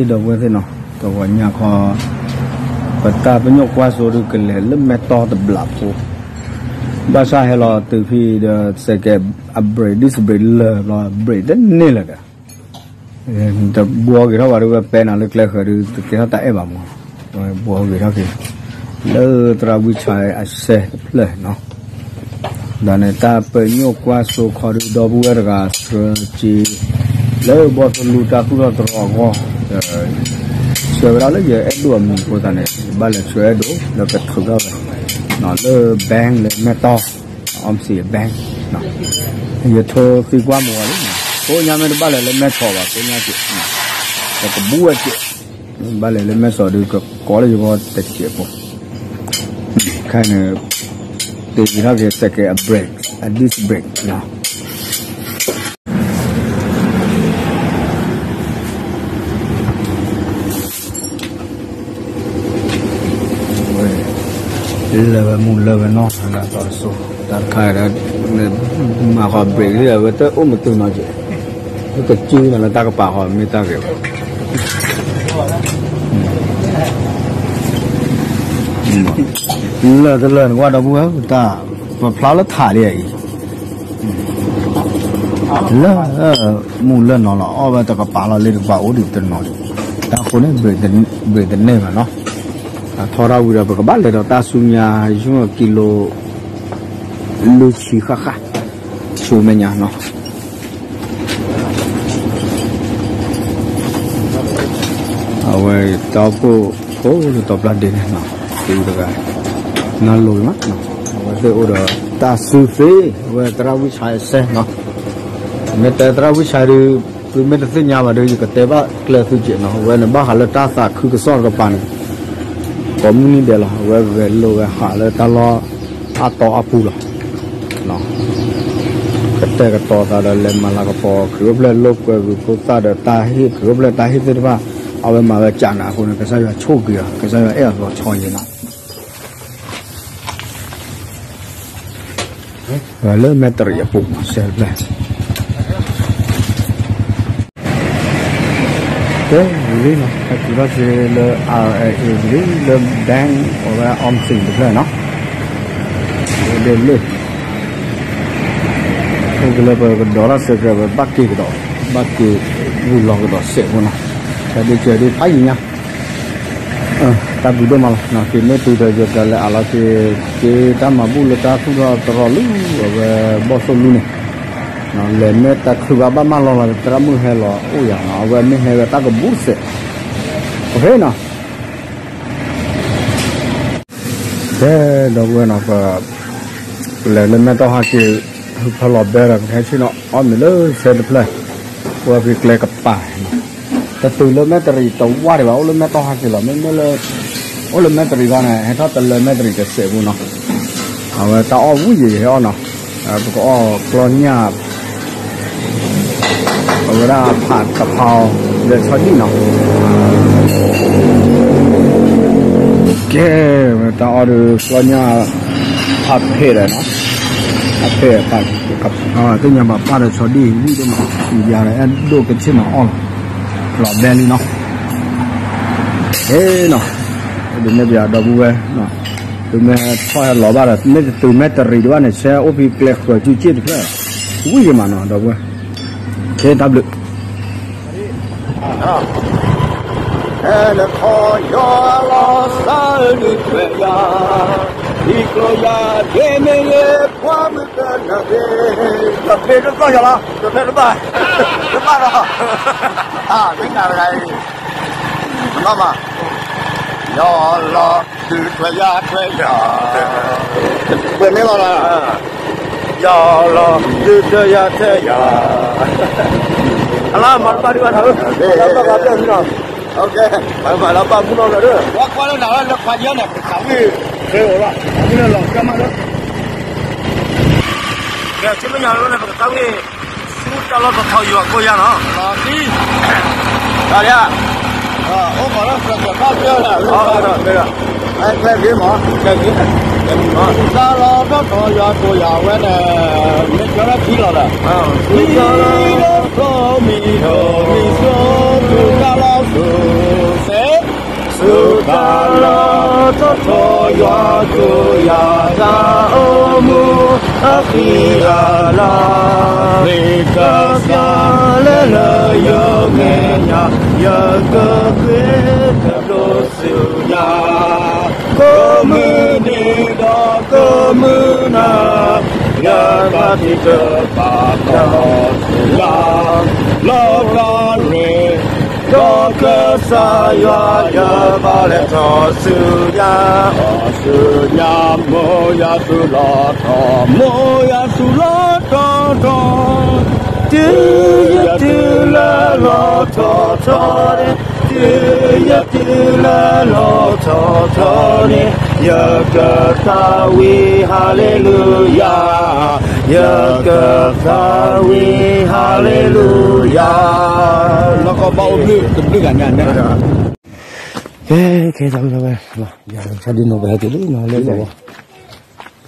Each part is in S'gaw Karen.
ဒီပုၢ်ဝဲၢ်သ့ၣ်နီၤ, တဂီၤညါခီ ပတၢ်ပညိၣ်ကွၢ်စိဒုးကလဲၤလၢမဲၢ်တီၢ်တဘျးဖိ, ဘၣ်ဆၣ်ဟဲလီၤတုၤဖဲဒီး စဲးကဲး အ brake disc brake လၢာ်ဘျီ brake တန့ၢ်လၢၤဒီး တဘှီက့ၤထီၣ်ဘၣ်ဒုး ဝဲပဲနၤလၢကျဲဃၢၤဒုး တကဲထီၣ်တၢ်အဲၣ်ဘၣ်မး, ဝဲဘှီက့ၤထီၣ်က့ၤ လၢသရၣ်ဝံဆါအစဲတဖျၢၣ်နီၤ. ဒီးန့ၣ်တၢ်ပညိၣ်ကွၢ်စိခီဒုး ဒီပုၢ်ဝဲၢ်တဂၤဆှၢက့ၤ လၢဘီၣ်သိၣ်လူတၢ်သူၣ်ထီၣ်တရီအဂီၢ်, ဆှၢဝဲဒၣ်လၢယအဲၣ်ဒိၣ်အမံၤအဃိသတးန့ၣ် ယဘၣ်လဲၤဆှၢအဲၣ်ဒိၣ်လၢကထုးထီၣ်ဝဲ လၢ bank လၢမဲၢ်တီၢ် အီစံၣ် bank ယထိသံကွၢ်မုာ်ဝဲလံ, ကိးညါမ့ၢ်တဘၣ်လဲၤလၢမဲၢ်ဆီးဘၣ် ကိးညါက့ၤ, ပကဘူးဝဲက့ၤ, ဘၣ်လဲၤလၢမဲၢ်ဆီးဒုးကကိးလၢယဂီၢ်တစဲးဖိ, ခဲအံၤန့ၣ် တ့က့ၤထီၣ်က့ၤ စဲးကဲး အ brake အ disc brake နီၤ. လၢဝဲမူလၢဝဲနီၤ တၢ်တစိၤ တၢ်တခါဒီး မၤဃီ brake လံဒီး ဝဲတအိၣ်မတုၤနီၤက့ၤ, ဝဲကစုနီၤလၢတၢ်ကပၤဃီမ့ၢ်တၢ်ဂ့ၤဘၣ်, လၢတလၢနကွၢ်ဒီပုၢ်ဝဲၢ် တၢ်ပဖျါလၢထးလံအံၤ လၢ မူလၢနီၤလီၤ အီၣ်ဝဲတကပၤလီၤ လၢတကပၤအိၣ်ဒံးတနီၤ, တၢ်ဃိန့ၣ် brake တန့ၢ်ဘၣ်နီၤ, ထီထီၣ်ဝံၤဒီး ပကဘၣ်လဲၤဒီးတၢ်ဆူညါ ယိၣ်ကံလိ လွံၢ်ဆံဃၣ်ဃၣ် ဆူမဲာ်ညါနီၤ. အဝဲတၢ်အိၣ်ဖှိၣ် အိၣ်လၢတီပျၢ်ဒ့န့ၣ်နီၤ, သုတဂၤ နၢ်လိၤမး, အဝဲသ့ၣ်အိၣ်ဒီးတၢ်စုသ့, အဝဲသရၣ်ဝံၣ်ဆါအစဲနီၤ, မ့ၢ်တဲသရၣ်ဝံၣ်ဆါဒုး သုမ့ၢ်တသ့ၣ်ညါဘၣ်ဒီး ယကတဲဘၣ်ကျဲသုက့နီၤ, အဝဲန့ၣ်ဘၣ်ဃးလၢတၢ်သးခုကစီၣ်တကပၤန့ၣ် ကိးမုၢ်နံၤဒဲးလီၤ, အဝဲဂဲၤလိာ်ဝဲဟးလၢတၢ်လီၢ်အါတီအါပူၤလီၤ. ကတဲာ်ကတီၤသးဒီးလဲၤမၤလၤကပီၤ ခရံာ်အိၣ်ဖျဲၣ်လိာ်ကွဲဂုာ်ဖိသၣ်ဒီးတၢ်ဟ့ၣ် ခရံာ်အိၣ်ဖျဲၣ်တၢ်ဟ့ၣ်သ့ၣ်တဖၣ်, အဝဲမၤဝဲကးနၤအဃိန့ၣ် ကစၢ်ယွၤဆိၣ်ဂ့ၤအီၤ ကစၢ်ယွၤအဲၣ်အီၤလီၤဆီယံၤနီၤ. လၢမဲၢ်တရံးအပူၤ ဆဲးဖျဲၣ် ကဲလံနီၤ, ဟဲတုၤထီၣ်က့ၤလၢ အါလ့ လံ လၢ bank အဝဲအီစံၣ်တဖျၢၣ်နီၤ, ဒ်လၢ အိၣ်ကလၢပကဒိးထီၣ်စဲးကဲး ပဘၣ်က့ၤကဒီး, ဘၣ်က့ၤဂုာ်လီၤကဒီးစဲးဖိနီၤ, တၢ်ဒ့ကဲဒ်ဖးယံၤညါ တၢ်ဘျုးဒိၣ်မးလီၤ, က့ၤမ့ၢ်တုၤဒီးယကလဲၤအးလီၤက့ၤ က့ၤတၢ်မၤဘူၣ်လၢတၢ်သူၣ်ထီၣ်တရီလံ အဝဲဘီၣ်သိၣ်လူန့ၣ်, လဲၤမ့ၢ်တချုးဘၣ်ဘၣ်မၢလီၤလီၤ သရၣ်မုၣ်ဟဲလီၤအိၣ်ယၤနီၤ, အဝဲမ့ၢ်ဟဲဝဲတၢ်ကဘူၣ်စဲး, ပဃ့နီၤ ကဲ ဒီပုၢ်ဝဲၢ်နီၤ, ပလဲၤလၢမဲၢ်တီၢ်ဟဲက့ၤ ဟူဖဲလီၤဘဲဒီး ပဟဲဆ့ၣ်နီၤအီၣ်မ့ၤလၢဆဲတဖျၢၣ်, ပဝဲဖဲကျဲကပၤ, တတုၤလၢမဲၢ်တရံးတဝၢ်ဒံးဘၣ်, အိၣ်လၢမဲၢ်တီၢ်ဟဲက့ၤလီၤ, မ့မ့ၢ်လၢ အိၣ်လၢမဲၢ်တရံးခီန့ၣ် ဟဲထီၣ်တလၢမဲၢ်တရံးတစဲးဖိနီၤ, အဝဲတၢ်အီၣ်ဝံၣ်ယံာ်ဟဲအီၣ်နီၤ, ပကအီၣ်ကျီၢ်ညၣ် အဝဲဒၣ်ဖးတဖါအီၤ ဒီးဆီဒံၣ်နီၤ, ကဲ ဝဲတၢ်အီၣ်ဒီးကျီၢ်ညၣ် ဖးဖဲးဒီးနီၤ, ဖးဖဲးဖး သ့ၣ်ညါဘၣ်ပၢ်ဒီးဆီဒံၣ်ဝံၣ်ဒိၣ်မး, ယၤဒီးအဲၣ်ဒိၣ်ကဆ့ၣ်နီၤအီၣ်လီၤ, လီၤဘဲလံနီၤ, ဟ့နီၤ, ဒ်န့ၣ်ပယၤဒီပုၢ်ဝဲၢ် သုမ့ၢ်ထီၣ်ဟဲလီၤဘၣ်ဒီး မ့ၢ်တတုၤမဲၢ်တရံးဒံးဘၣ်န့ၣ် ဆဲအိၣ်ဖဲကျဲဃၢၤစုစ့ၣ်တဖျၢၣ်, ဝံၣ်ယံာ်မးနီၤ ဒီပုၢ်ဝဲၢ်, ကဲတၢ်ဘျုး အဲၣ်နခီယီၤလီၤစၢ်ဒုးထွဲယၤ, ဟံးကျိယၤဒ့မ့ၢ်ဂ့ၤ ပှၤမုၢ်ကနၣ်ဒ့, ကဖ့တသီၣ်ယၤလီၤ, ကဖ့တဘၣ်, တဘၣ်လီၤ, မ့ၢ်နၤတဂၤအံၤ, မ့ၢ်မး, ယီၤလီၤ ဒုးထွဲယၤထွဲယၤ, ပှဲၤမ့ၢ်လီၤလၢ ယီၤလီၤ ဒုးထွဲယၤထွဲယၤ, အလါမၤတဘၣ်ဒံးဘၣ်နီၤ, လၢဘၣ်ဘၣ်ဘၣ်နီၤ, မၤလၢဘၣ်မူနီၤဒီး, ဝဲကွၢ်လၢနၤလၢခွါယဲၢ်န့ၣ် ပကသးဝံၣ်, ဃဲအိၣ်လီၤ, အမ့ၢ်လၢလီၤကၢ်မးဒီး, ကဲ ဆ့မ့ၢ်ညါလၢန့ၣ် ပကသးဝံၣ် ဆူတၢ်လီၢ်တထီယွၤကိးယၤနီၤ, လီၤတံၢ်, တၢ်လၢ, အိၣ်မးလၢ ကျဲကပၤကျဲလၢ, ကျဲဂ့ၤမး, ကျဲဂ့ၤ, တၢ်လီၢ်တထီယွၤကိးယၤဝဲန့ၣ်, မ့ၢ်ကဲထီၣ်ထံလီၤဒီး, ထံလီၤဖျိမံၤဒီးမံၤစိ တၢ်လီၢ်သူစ့, ဆူတၢ်လီၢ်ထီထီယွၤကိးယၤ တၢ်အိၣ်မူ အဃံအလၤ, ရ့ကစၢ်လဲၤလၢယမဲာ်ညါ, ယကဃ့တဘျိဆူညါ, ကိးမုၢ်နံၤဒီးကိးမုၢ်နၤ, ယတၢ်ထံၣ်တဘၣ်ထီၣ်ဆူညါ, လီၤဂာ်ရ့ ဒီးကစၢ်ယွၤ ယဘၣ်လဲၤထီၣ်ဆူညါ, အီၤဆူညါ မိၢ်ယၤသူၣ်လီၤထီ, မိၢ်ယၤသူၣ်လီၤထီထီ, တုၤယတုၤလၢလီၤထီထီန့ၣ်, တုၤယတုၤလၢလီၤထီထီန့ၣ်, ယကသးဝံၣ် ဟါလ့လူယၤ, ယကသးဝံၣ် ဟါလ့လူယၤ, လီၤကီဘၣ်အိၣ်ဘျုး တဘျုးဂၤညါန့ၣ်, ကဲ ခဲအံၤဝဲ ယဆါဒံနိပဟဲတုၤလံနီၤ လၢကီၢ်ဝီ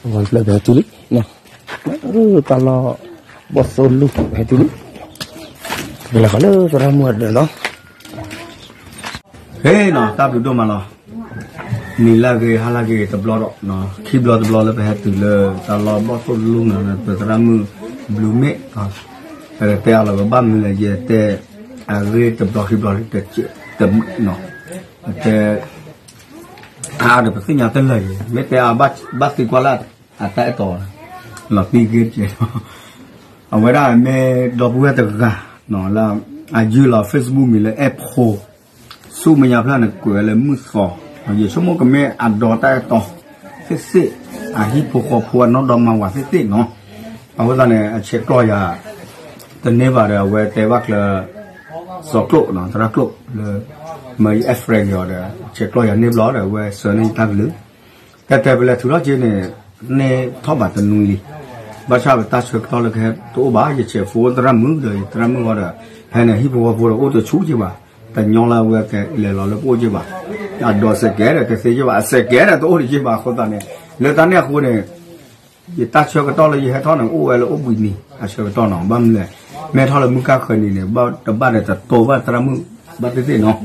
ဝီဖျၢၣ်ပဟဲတုၤလံနီၤ, တၢ်လီၢ်ဘီၣ်သိၣ်လူၢ်ပဟဲတုၤလံ, ပလဲၤဃီၤလၢသရၣ်မုၣ်အဒၢးလီၤ, ဟဲနီၤ တၢ်ဘျုးဒိၣ်မးလီၤ, နံၤလၢဂ့ၤ ဟါလၢဂ့ၤတဘျီဒီး ခံဘျီတဘျီလၢပဟဲတုၤလၢတၢ်လီၢ်ဘီၣ်သိၣ်လူၢ်နီၤ ပသရၣ်မုၣ်ဘျုးမ့ၢ် ပတဲအလီၤကဘၣ်မနုၤလဲၣ် ယတဲ အဂ့ၢ်တဘျီခံဘျီတကဲးတမ့ၢ်နီၤ, တဲ အါဒီးပသ့ၣ်ညါတလၢာ်ယံၤ မ့ၢ်တဲအါဘၣ်သံကွၢ်လၢအတၢ်အဲၣ်တီ လီၤတံၢ်ဂ့ၢ်တကဲးလီၤ, အဝဲဒၣ်မ့ၢ်ဒီပုၢ်ဝဲၢ်တဂၤ လၢအယုၢ်လီၤ Facebook မံၤလၢအဲၣ်ဖိ ဆူမဲာ်ညါဖျၢၣ်န့ၣ် ကွဲးဝဲလၢမုၢ်သီ, ယဆိကမိၣ်ကမ့ၢ်အဒီတၢ်အဲၣ်တီ သ့ၣ်သ့ၣ်, အဟံၣ်ဖိဃီဖိအနီၢ်ဒီမါဝၤသ့ၣ်သ့ၣ်နီၤ, အဃိသတးန့ၣ် အဆဲးကျိးယၤ တန့ၢ်ဘၣ်ဒီး အဝဲတဲဘၣ်ကျၢၤ စီၤကျိာ်နီၤ သရၣ်ကျိာ်လၢ မၢယအဲၣ် friend က့ၤအီၤဒီး ဆဲးကျိးယၤန့ၢ်ဘျီဒီး အဝဲဆှၢန့ၢ်ယတၢ်ကလုၢ်, တဲတဲပလဲၤထုးထီၣ်က့ၤန့ၣ် န့ၢ်ထီၣ်ဘၣ်တနွံလံ, ဘၣ်ဆၣ်ပတၢ်ဆၢကတီၢ်လၢကဟဲတအိၣ်ဘၣ် ယဆဲး phone သရၣ်မုၣ်ဒီး ယသရၣ်မုၣ်ဃီဒီး ဖဲန့ၣ်ဟံၣ်ဖိဃီဖိဒီးအိၣ်တဆူၣ်က့ၤဘၣ်, တညီလၢအဝဲကလဲၤလီၤလၢပအိၣ်က့ၤဘၣ်, အဒိးစဲးကဲဒီးတသ့က့ၤဘၣ် အစဲးကဲဒီးတအိၣ်တက့ၤဘၣ်အဃိသတးန့ၣ်, လၢတၢ်န့ၣ်အဃိန့ၣ် ယတၢ်ဆၢကတီၢ်လၢယဟဲထီၣ်န့ၣ် အိၣ်ဝဲလၢအိၣ်ဘှံးနံၤ အဆၢကတီၢ်နီၤ ဘၣ်မနုၤလဲၣ်, မ့ၢ်ထီၣ်လၢမုၢ်ကၢ်ဃၢၤနံၤန့ၣ် ဘၣ်တဘၣ်ဒီးတတိၤဘၣ်သရၣ်မုၣ် ဘၣ်သ့ၣ်သ့ၣ်နီၤ,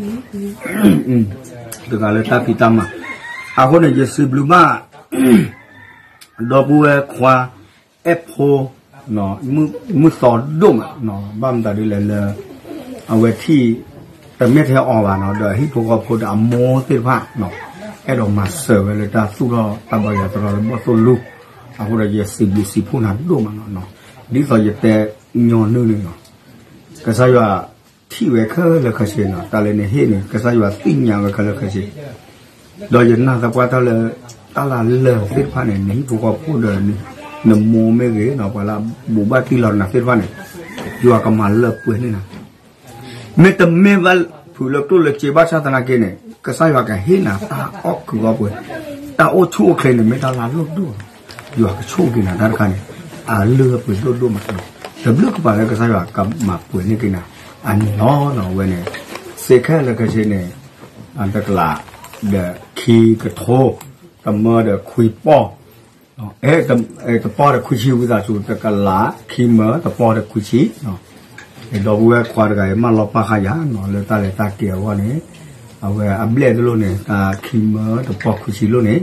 တဂၤလၢတၢ်ဖံးတၢ်မၤ, အဃိန့ၣ် ယစံးဘျုးဘၣ် ဒီပုၢ်ဝဲၢ်ခွါ အဲၣ်ဖိ မုၢ်သီဒိၣ်မး, ဘၣ်မတၤဒ်လဲၣ်လၢ အဝဲထံၣ် တမ့ၢ်ထဲအီၤဘၣ်နီၤ ဒီးဟံၣ်ဖိဃီဖိဒီးအမိၢ်သ့ၣ်တဖၣ် အဲၣ်ဒိးမၤစၢၤဝဲလၢတၢ်သူၣ်ထီၣ်တၢ်ဘါယွၤသရီလၢဘီၣ်သိၣ်လူၢ်, အဃိဒီးယစံးဘျုးစံးဖှိၣ်နၤဒိၣ်မးနီၤ, ဒ်သိးယတဲညီနုၢ်န့ၣ်နီၤ, ကစၢ်ယွၤ ထံၣ်ဝဲခဲလၢာ်ခဲဆ့နီၤ တၢ်လၢနဟ့ၣ်န့ၣ် ကစၢ်ယွၤသ့ၣ်ညါဝဲခဲလၢာ်ခဲဆ့, ဒီးယနာ်သပှၢ်တၢ်လၢ တၢ်လၢလၢာ်သ့ၣ်တဖၣ်န့ၣ် နဟံၣ်ဖိဃီဖိဒီး နမိၢ်မ့ၢ်ဂ့ၤနီၤ ပှၤလၢအဘူးဘၣ်တံၢ်လီၤနၤသ့ၣ်တဖၣ်န့ၣ် ယွၤကမၤလၢပှဲၤန့ၢ်နၤ မ့တမ့ၢ်ဘၣ်ဖုးလၢကျိၣ်လၢစ့ဘၣ်ဆၣ်သနာ်က့န့ၣ် ကစၢ်ယွၤကဟ့ၣ်နၤတၢ်အီၣ်ကုာ်အီပှဲၤ, တၢ်အိၣ်ဆူၣ်အိၣ်ချ့န့ၣ် မ့ၢ်တၢ်လၢအလိၣ်ဒိၣ်, ယွၤကဆိၣ်ဂ့ၤနၤတၢ်တခါန့ၣ် အလၢအပှဲၤဒိၣ်ဒိၣ်မး, တဘျုးကပၤလၢကစၢ်ယွၤကမၤပှဲၤန့ၢ်က့ၤနၤ အန့ၣ်လီၤ. အဝဲန့ၣ် စ့ခဲလၢာ်ခဲဆ့န့ၣ် တကလးဒီးခံကထိ, တမၢဒီးခွံပီၢ် တပီၢ်ဒီးခွံဆံဝံသးစူၤ တကလး ခံမၢ တပီၢ်ဒီးခွံဆံ, ဒီပုၢ်ဝဲၢ်ခွါတဂၤအံၤ မၢလီၤပၢ်ဃာ်ယၤနီၤ လၢတၢ်လဲၤတၢ်က့ၤအဂီၢ်န့ၣ်, အဝဲအဘျဲၣ်တလိၣ်န့ၣ် တၢ်ခံမၢတပီၢ်ခွံဆံလိၣ်န့ၣ်,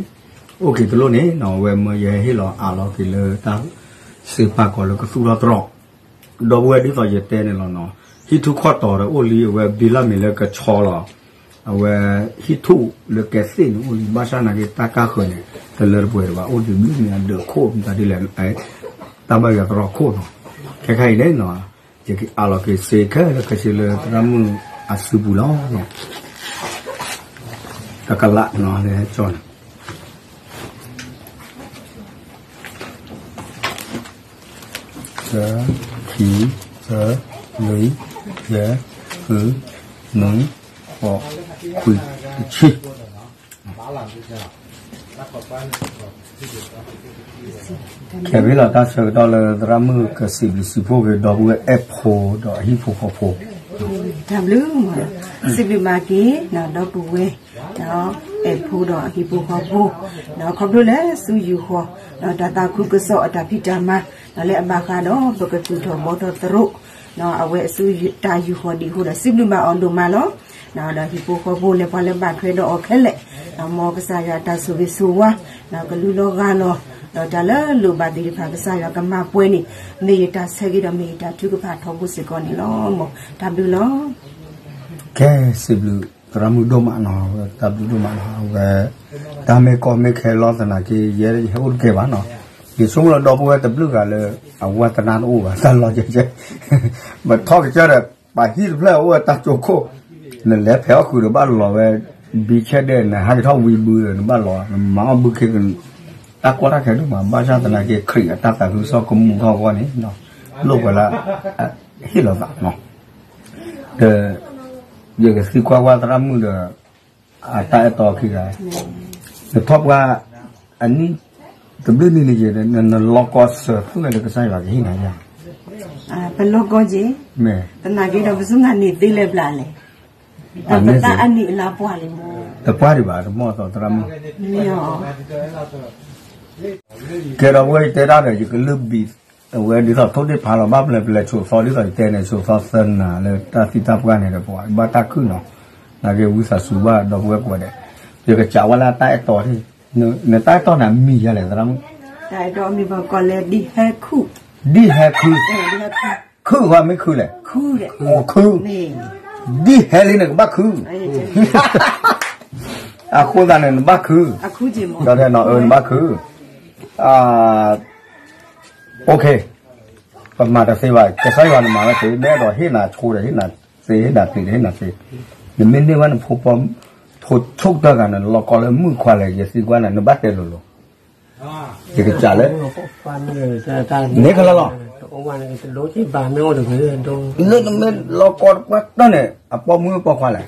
အိၣ်က့ၤတလိၣ်န့ၣ်နီၤ အဝဲမၢယဟဲဟ့ၣ်လီၤအးလီၤက့ၤလၢတၢ်စ့ပာ်ကီၤလၢကသူၣ်ထီၣ်သရီ, ဒီပုၢ်ဝဲၢ်ဒ်သိးယတဲန့ၣ်လီၤနီၤ, ဟံၣ်ထူၣ်ခီၣ်တီၤဒီးအိၣ်လံ အဝဲဘံလီၢ်မံၤလၢကဆီလီၤ အဝဲဟံၣ်ထူၣ်လၢကဲသ့ၣ်န့ၣ်အိၣ်လံ ဘၣ်ဆၣ်နာ်က့တၢ်ကၢ်ဃၢၤန့ၣ် တလၢတပှဲၤဒံးဘၣ် အိၣ်ဒံးဘျုးမ့ၢ်အဒၢးခိၣ်မတၤဒ်လဲၣ် တၢ်ဘၣ်ယွၤသရီခိၣ်နီၤ, ခဲခါအံၤန့ၣ်နီၤ ယကအးလီၤက့ၤစ့ခဲလၢာ်ခဲဆ့လၢသရၣ်မုၣ်အစုပူၤလီၤ. တကလးနီၤ လၢကၠီန့ၣ် တၢ ခံ သၢ လွံၢ် ယဲၢ် ဃု နွံ ဃိး ခွံ တဆံ ခဲဘ့ၣ်လီၤတၢ်ဆၢကတီၢ်လၢသရၣ်မုၣ်ကစံးဘျုးစံးဖှိၣ်က့ၤ ဒီပုၢ်ဝဲၢ်အဲၣ်ဖိဒီးအဟံၣ်ဖိဃီဖိ, တၢ်ဘျုးမး, စံးဘျုးမးက့ၤ ဒီပုၢ်ဝဲၢ် ဒီးအဲၣ်ဖိဒီးအဟံၣ်ဖိဃီဖိ, ဒီးခီဖျိလၢစုယူာ်ဃီၤ ဒီးတၢ်သးခုကစီၣ်အတၢ်ဖံးတၢ်မၤ ဒီးလၢအဘၣ်ဃးဒီးပကသူၣ်ထီၣ်ဘှီထီၣ်သရိာ် အဝဲအစုတၢ်ယူာ်ဃီၤဒံးအဃိဒီး စံးဘျုးဘၣ်အီၤဒိၣ်မးလီၤ. ဒီးဟံၣ်ဖိဃီဖိလၢပှၤလၢဘၣ်ထွဲဒီးအီၤခဲလၢာ်, မ်ကစၢ်ယွၤတၢ်ဆိၣ်ဂ့ၤဆိၣ်ဝါ, ကလူလီၤဂၢ်လီၤ, ဒီးတၢ်လၢလိၣ်ဘၣ်သ့ၣ်တဖၣ်ကစၢ်ယွၤကမၤပှဲၤန့ၣ်, မ့ၢ်ယတၢ်ဆၢဂ့ၤဒီးမ့ၢ်ယတၢ်ထုကဖၣ်ထီဘိစ့ၢ်ကီးန့ၣ်လီၤ. မ်တၢ်ဘျုးလီၤ. ကဲ, စံးဘျုးသရၣ်မုၣ်ဒိၣ်မးနီၤ, တၢ်ဘျုးဒိၣ်မးနီၤ, အဝဲ တၢ်မ့ၢ်ကီမ့ၢ်ခဲလီၤသနာ်က့ ယဲယဟဲအိၣ်တကဲဘၣ်နီၤ, ယဆိကမိၣ်လၢဒီပုၢ်ဝဲၢ်တဘျုးဂၤလၢ အဝဲသနာ်တအိၣ်ဘၣ် တၢ်လီၤကဲကဲ, ပထီၣ်ကစၢ်ဒီး ပှၤဟံၣ်တဖျၢၣ်အိၣ်ဝဲတၢ်ကၠိခိၣ်, နလဲၤဖဲးအီၣ်ဃုာ်ဒီးဘၣ်လီၤဝဲ, ဘံဆဲဒဲး နဟးက့ၤထီၣ်ဝံၤဘုဒီး နဘၣ်လီၤ, နမၤအီၣ်ဘုခ့က တၢ်ကီတၢ်ခဲဒိၣ်မး ဘၣ်ဆၣ်သနာ်က့ ခရံာ်အတၢ်သးခုကစီၣ်ကမူထီၣ်အဂီၢ်န့ၣ်, လိၣ်ပှၤလၢ ဟ့ၣ်လီၤသးနီၤ, ဒီး ယကသံကွၢ်ကွၢ်သရၣ်မုၣ်ဒီး အတၢ်အဲၣ်တီခံဂၤ, နထီၣ်ပှၢ် အနံၣ် တဘျုးနံၣ်န့ၣ် နလီၤကီစၢၤသွဲၣ်လၢကစၢ်ယွၤကဟ့ၣ်နၤယၤ, ပလီၤကီက့ၤ, မ့ၢ် သနာ်က့ဒီးပစူၢ်နာ်န့ၢ်သ့လၢပျၢ်လဲၣ်, တၢ်အနံၣ်သ့ တပှၢ်ဒံးဘၣ် တမီၢ်သီသရၣ်မုၣ်, မ့ၢ် ကဲဒီးပဝဲယတဲတၢ်ဒီး ယကလုၢ်ဘံၣ် အဝဲဒ်သိးထိၣ်ဒ့ၣ်ဖးလီၤ ဘၣ်ပျဲၢ်ပျဲၢ်ဆိးသီ ဒ်သိးယတဲန့ၣ် ဆိးသီသၢနၤလၢတၢ်သံတၢ်ပှၢ်န့ၣ်ဒီး ပှၤဘၣ်တၢ်ခုၣ်နီၤ, နာ်က့ဝံသးစူၤဘၣ်ဒီပုၢ်ဝဲၢ်ကိးဂၤဒဲး, ယကစးဝဲလၢတၢ်အဲၣ်တီထံၣ်, နတၢ်အဲၣ်တီန့ၣ် အမံၤယၤလဲၣ်သရၣ်မုၣ်, တၢ်အဲၣ်တီအမံၤပကိးလၢဒ်ဟဲခုၣ်, ဒ်ဟဲခုၣ်, ခုၣ်ဝဲမ့ၢ်ခုၣ်လဲၣ်, ခုၣ်, ဒ်ဟဲလံန့ၣ်ကဘၣ်ခုၣ်, အဃိသတးန့ၣ် နဘၣ်ခုၣ်, ဒီးတဲနီၤ အၢ နဘၣ်ခုၣ်, အိၣ်ခ့, ပမၤတသ့ဘၣ် ကစၢ်ယွၤန့ၣ်မၤဝဲသ့ မ့ၢ်အဲၣ်ဒိးဟ့ၣ်နၤဆိဒီး ဟ့ၣ်နၤသ့ ဟ့ၣ်နၤသ့ဒီး ဟ့ၣ်နၤသ့, နမ့ၢ်န့ၢ်ဝဲနဖိ ဖိဆိကတၢၢ်ဂၤန့ၣ် လီၤကီလၢမုၣ်ခွါလဲၣ် ယသံကွၢ်နၤ နဘၣ်တဲလိၤလိၤ, ယကစးလၢ န့ၣ်ကလီလီၤ, လၢနမ့ၢ်လီၤကီတပှၢ်တၢၢ်န့ၣ် အပိာ်မုၣ်ပိာ်ခွါလဲၣ်,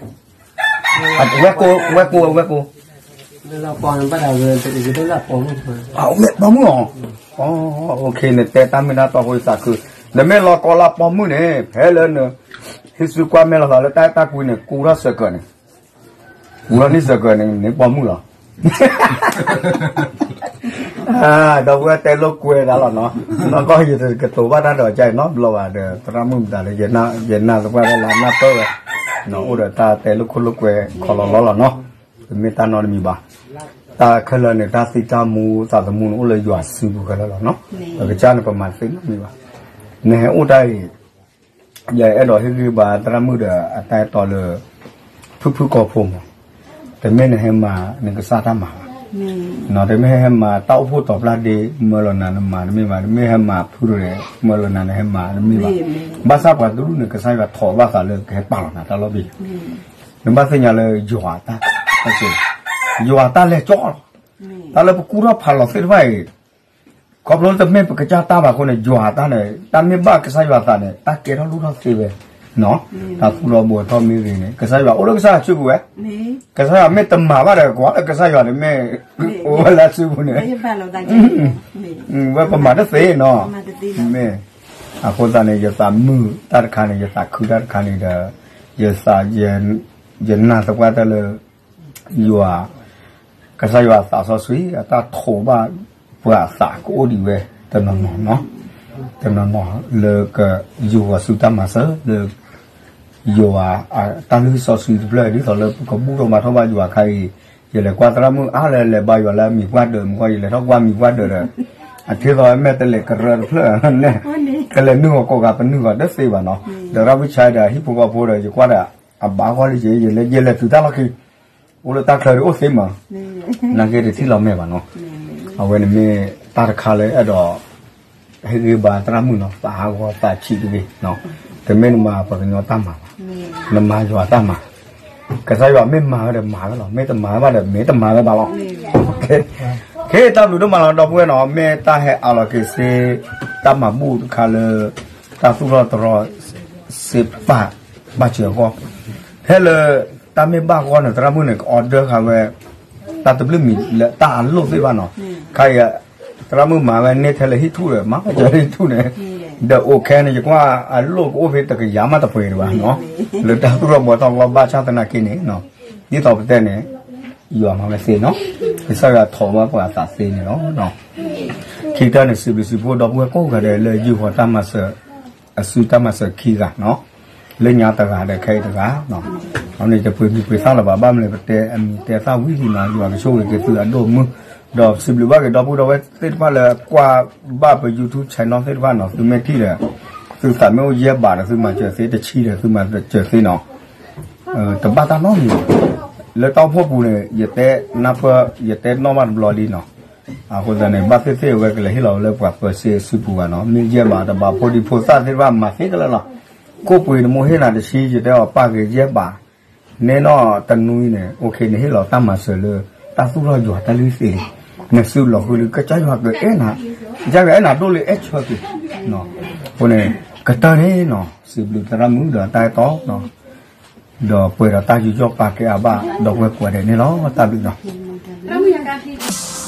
ဝဲၢ်ကိ, ဝဲၢ်ကိ, ဝဲၢ်ကိ မ့ၢ်ပိာ်မုၣ်အီၤ, နတဲတၢ်မ့ၢ်တၢ်တီဖိယသးခု, နမ့ၢ်လီၤကီလၢပိာ်မုၣ်န့ၣ် ဖဲလၢန ဟံးစုကွၢ်မဲာ်လီၤသးလၢတၢ်အဲၣ်တၢ်ကွံန့ၣ် ကူထီၣ်စၢၤကၢးန့ၣ်, ကူထီၣ်န့ၢ်စၢၤကၢးန့ၣ် နပိာ်မုၣ်လီၤ ဒီပုၢ်ဝဲၢ်တဲလိာ်ကွဲသးလီၤနီၤ, နီၢ်ကီၢ်ယကတိၤဘၣ်တၢ်ဒီးကါအံၤနီတဘျီဘၣ်ဒီး သရၣ်မုၣ်မတၤလၢ ယနာ်သပှၢ်တၢ်လၢအနၢ်ပၢၢ်ဝဲ, အိၣ်ဒီးတၢ်တဲလိာ်ခိၣ်လိာ်ကွဲခီလီၤလီၤလီၤနီၤ, တမ့ၢ်တၢ်နီတမံၤဘၣ်, တၢ်ခဲလၢာ်န့ၣ်တၢ်သံတၢ်မူသးသမူန့ၣ်အိၣ်လၢယွၤစုပူၤခဲလၢာ်လီၤနီၤ, ပကစၢ်န့ၣ်ပမၤတသ့နီတမံၤဘၣ်, နဟဲအိၣ်တၢ်အံၤ ယအဲၣ်ဒိးဟ့ၣ်ဂံၢ်ဘါသရၣ်မုၣ်ဒီးအတၢ်အဲၣ်တီလၢ ဖုၣ်ဖုၣ်ကီၢ်ဖိမး, တမ့ၢ်နဟဲမၤနကစၢ်တၢ်မၤဘၣ်, တမ့ၢ်ဟဲမၤတၢ်အိၣ်ဖှိၣ်တီၤပျၢ်ဒ့ မၢလီၤနၤနမၤတမ့ၢ်ဘၣ်, တမ့ၢ်ဟဲမၤဖုၣ်ရဲၣ် မၢလီၤနၤနဟဲမၤတမ့ၢ်ဘၣ်, ဘၣ်ဆၣ်ပှၤတဒူၣ်န့ၣ် ကစၢ်ယွၤထိးဘၣ်သးလၢကဟဲပာ်လီၤနၤတၢ်လီၢ်ဘ့ၣ်, နဘၣ်သ့ၣ်ညါလၢယွၤတၢ်, ယွၤတၢ်လဲၤကၠီလီၤ, တၢ်လၢပကူထီၣ်ဖးလီၤသ့ၣ်တဖၣ်အံၤ ခီဖျိတမ့ၢ်ပကစၢ်တၢ်ဘၣ်အဃိန့ၣ် ယွၤတၢ်န့ၣ် တၢ်မ့ၢ်ဘၣ်ကစၢ်ယွၤသးန့ၣ် တၢ်ကဲထီၣ်လိၣ်ထီၣ်သ့ဝဲ, တၢ်သူၣ်ထီၣ်ဘှီထီၣ်မ့ၢ်ဂ့ၤန့ၣ် ကစၢ်ယွၤအိၣ်လၢကစၢ်ယွၤစုပူၤဝဲ, ကစၢ်ယွၤမ့ၢ်တမၤဘၣ်ဒီး ကွၢ်လၢကစၢ်ယွၤန့ၣ်မ့ၢ် အိၣ်ဝဲလၢအစုပူၤန့ၣ်, ဝဲပမၤတသ့နီၤ, မ့ၢ်, အဃိသတးန့ၣ် ယသးမုာ်တၢ်တခါန့ၣ် ယသးခုတၢ်တခါန့ၣ်ဒီး ယသး, ယနာ်သပှၢ်တၢၢ်လၢ ယွၤ, ကစၢ်ယွၤအသးစီဆှံ အတၢ်ထိးဘၣ်ပှၤအသးကအိၣ်ဒံးဝဲ တနီၤနီၤ, တနီၤနီၤလၢကယိၤဂီၤဆူတၢ်မၤစၢၤလၢ ယွၤအတၢ်လုၢ်စီဆှံတဖျၢၣ် ဒ်သိးလၢပကဘူၣ်ထီၣ်ဘါထီၣ်ဘၣ်ယွၤအခါအံၤ, ယလဲၤကွၢ်သရၣ်မုၣ်အါလဲၤလဲၤဘါယွၤလၢအမံၤပှၢ်ဒၢးမ့ၢ်ကွၢ် ယလဲၤထီၣ်ကွၢ်မံၤပှၢ်ဒၢးဒီး အထံၣ်သိးဝဲမဲာ်တလဲၤကရၢတဖျၢၣ်န့ၣ်, ကလဲၤနုာ်ဂီၤကိးဂၤပနုာ်ဂီၤတသ့ဘၣ်နီၤ, ဒီးရၣ်ဝံဆါဒီးဟံၣ်ဖိဃီဖိဒီး ယကွၢ်ဒီး အဘၣ်ဂီၢ်လံက့ ယလဲၤယဲလဲၤတုၤတၢ်လီၢ်ခံ အိၣ်လၢတၢ်ချၢဒ်အိၣ်သ့မး, နာ်က့တထံၣ်လီၤမဲာ်ဘၣ်နီၤ, အဝဲန့ၣ်မ့ၢ်တၢ်တခါလၢအဲၣ်ဒိး ဟ့ၣ်ဂံၢ်ဘါသရၣ်မုၣ်နီၤ သးဟးဂီၤသးဆံးတဂ့ၤ, တမ့ၢ်နမၤပှၤကညီတၢ်မၤဘၣ်, နမၤယွၤတၢ်မၤ, ကစၢ်ယွၤမ့ၢ်မၤဝဲဒီးမၤဝဲလီၤ, မ့ၢ်တမၤဝဲဘၣ်ဒီးမ့ၢ်တမၤဝဲဘၣ်လီၤ, ခ့တၢ်ဘျုးဒိၣ်မးလီၤ ဒီပုၢ်ဝဲၢ်နီၤ, မ့ၢ်တၢ်ဟဲအးလီၤက့ၤစ့ တၢ်မၤဘူၣ်တခါလၢ တၢ်သူၣ်ထီၣ်တရီ စ့ပာ်ဘၣ်စၢၤအဂီၢ်, ဖဲလၢ တၢ်မ့ၢ်ဘၣ်ဂီၢ်န့ၣ် သရၣ်မုၣ်န့ၣ် က order ဃာ်ဝဲ တၢ်တဘျုးမံၤလၢတၢ်အလိၣ်သ့ၣ်ဘၣ်နီၤ, ခါအံၤ သရၣ်မုၣ်မၤဝဲန့ၢ်ထဲလၢဟံၣ်ထူၣ်ဒီး မၤဝဲကၢၤဟံၣ်ထူၣ်န့ၣ်, ဒီးအိၣ်ခဲန့ၣ် ယကွၢ်အလိၣ်ကအိၣ်ဖဲတကယၤမးတပှဲၤဒံးဘၣ်နီၤ, လၢတၢ်သူၣ်ထီၣ်ဘှီထီၣ်အဂီၢ် ဘၣ်ဆၣ်သနာ်က့န့ၣ် ဒ်သိးပတဲန့ၣ် ယွၤမၤဝဲသ့နီၤ, ကစၢ်ယွၤထိးဘၣ်ပှၤအသးသ့န့ၣ်လီၤ. ခံကတၢၢ်န့ၣ် စံးဘျုးစံးဖှိၣ်ဒီပုၢ်ဝဲၢ်ကိးဂၤဒဲးလၢယုၢ်ဃီၤတၢ်မၤစၢၤ အစုတၢ်မၤစၢၤခံဂၤနီၤ, လၢညါတဂၤဒီးခဲအံၤတဂၤ, အန့ၣ်တပှ့ၤမံၤပှ့ၤသၣ်လၢၤဘၣ် ဘၣ်မနုၤလဲၣ် ပတဲအမံၤတဲသၣ်ဝံၤလံနီၤ ယွၤကဆိၣ်ဂ့ၤက့ၤသုအဒိၣ်မုၢ်, ဒီးစံးဘျုးဘၣ်က့ၤဒီပုၢ်ဒီဝဲၢ်သ့ၣ်တဖၣ်လၢကွၢ်ဘၣ်ပ YouTube channel သ့ၣ်တဖၣ်နီၤ သုမ့ၢ်ထံၣ်ဒီး သုသးမ့ၢ်အိၣ်ယဲၢ်ဘးဒီးသုမၤစၢၤသ့ တဆံဒီးသုမၤစၢၤသ့နီၤ တဘၣ်တၢ်နီတမံၤ, လၢတၢ်အိၣ်ဖှိၣ်ပူၤန့ၣ် ယတဲနၢ်ပၢၢ် ယတဲနီၣ်ဘၣ်တဘျီလံနီၤ, အဃိသတးန့ၣ် ဘၣ်သ့ၣ်သ့ၣ်အဝဲကလဲၤဟ့ၣ်လီၤဝဲလၢပှၤပၢၤစ့အစုပူၤဘၣ်နီၤ မ့ၢ်ယဲၢ်ဘးတဘးဖိဒံဖိသၣ်သ့ၣ်တဖၣ်မၤသ့ကလၢာ်လီၤ, ကိၣ်ပှ့ၤနမိၢ်ဟ့ၣ်နၤတဆံ ယတဲအီၤပာ်က့ၤယဲၢ်ဘး, နဲနီၣ်တနွံန့ၣ် နဟ့ၣ်လီၤတၢ်မၤစၢၤလၢ တၢ်သူၣ်ထီၣ်ယွၤတၢ်လုၢ်သ့ၣ်လံ, နစုလီၤဃုာ်လံ ကစၢ်ယွၤကအဲၣ်နၤ, ကစၢ်ယွၤအဲၣ်နၤဒိၣ်လၢအဲၣ်ဆၢက့ၤ, အဃိန့ၣ် ကတၢၢ်န့ၣ်နီၤ စံးဘျုးသရၣ်မုၣ်ဒီးတၢ်အဲၣ်တီ ဒီးပှဲၤဒီးတၢ်ယူးယီၣ်ပာ်ကဲအဘၣ် ဒီပုၢ်ဝဲၢ်ကိးဂၤဒဲးန့ၣ်လီၤ တၢ်ဘျုးလီၤ.